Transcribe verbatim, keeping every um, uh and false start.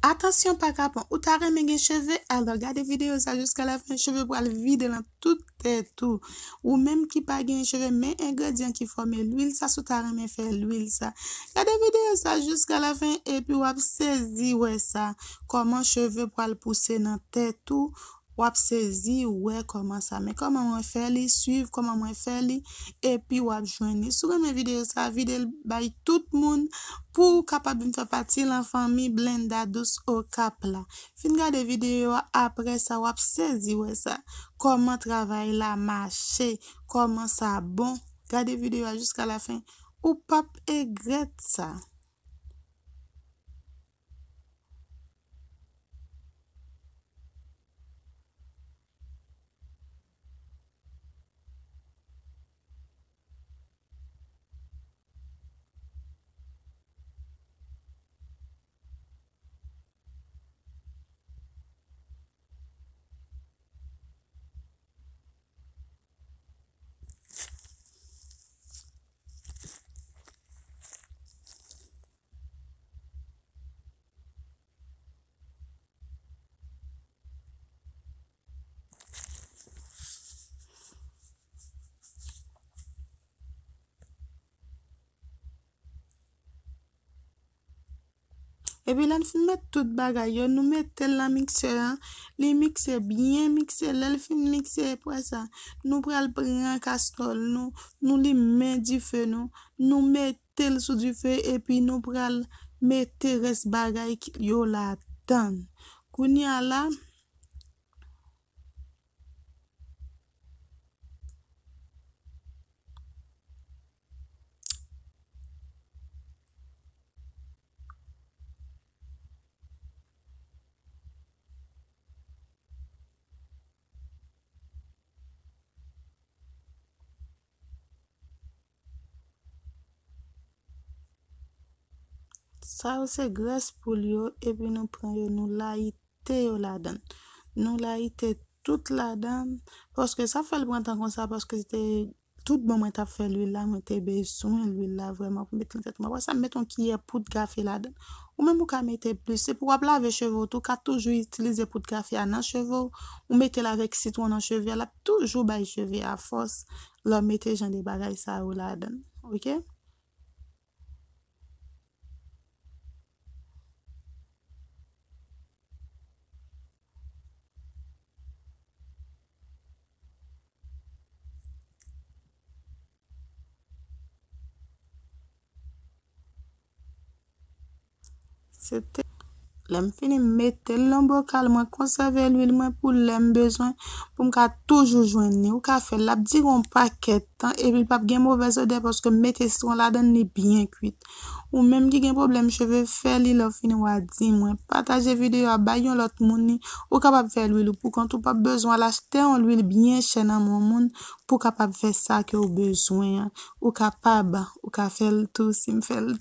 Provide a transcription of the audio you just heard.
Atansyon pa kapon, ou ta renmen gen cheve? Alò, gade videyo sa jiska lafen, cheve pral vide nan tout tèt ou. Ou menm ki pa gen cheve, men engredyan ki fòme lwil sa, si w ta renmen fè lwil sa. Gade videyo sa jiska lafen, epi w ap sezi wè sa, kòman cheve pral pouse nan tèt ou. W ap sezi wè kòman sa. Men kòman mwen fè li, swiv kòman mwen fè li, epi w ap jwenn li. Si w renmen videyo sa, vide l bay tout moun pou w kapab vin fè pati lan fanmi Blenda Dous Okap la. Fin gade videyo a, apre sa, w ap sezi wè sa. Kòman travay la mache, kòman sa bon. Gade videyo a jiska lafen. Ou p ap egrèt sa. Epi lè n fin met tout bagay yo, nou mete l nan miksè an, li mikse byen mikse. Lè l fin mikse, apre sa, nou pral pran kastòl nou, nou limen dife nou, nou mete l sou dife, epi nou pral mete rès bagay ki, yo ladan. Kounye a la, Sa yo se grès poul yo, epi nou pran yo, nou layite yo ladan. Nou layite tout ladan, paske sa fè l pran tan konsa, paske se te tout bon mwen t ap fè lwil la, mwen te bezwen lwil la vrèman pou met nan tèt mwen. Apre sa, m met yon kiyè poud kafe ladan. Ou menm ou ka mete plis, epi w ap lave cheve w tou, ou ka toujou itilize poud kafe a nan cheve w, ou mete l avèk sitwon nan cheve a, l ap toujou bay cheve a fòs lè w mete jan de bagay sa yo ladan, oke? Se te, lè m fini mete l nan bokal, mwen konsève lwil mwen pou lè m bezwen, pou m ka toujou jwenn li. Ou ka fè l, l ap dire yon pakèt tan, epi l p ap gen movèz odè paske m mete sitwon ladan l, li byen kwit. Ou menm ki gen pwoblèm cheve, fè li, lè w fini w a di mwen. Pataje videyo a, bay yon lòt moun li. Ou kapab fè lwil ou pou kont ou, p ap bezwen al achte yon lwil byen chè nan men yon moun pou w kapab fè sa ke w bezwen an. Ou kapab, ou ka fè l tou si m fè l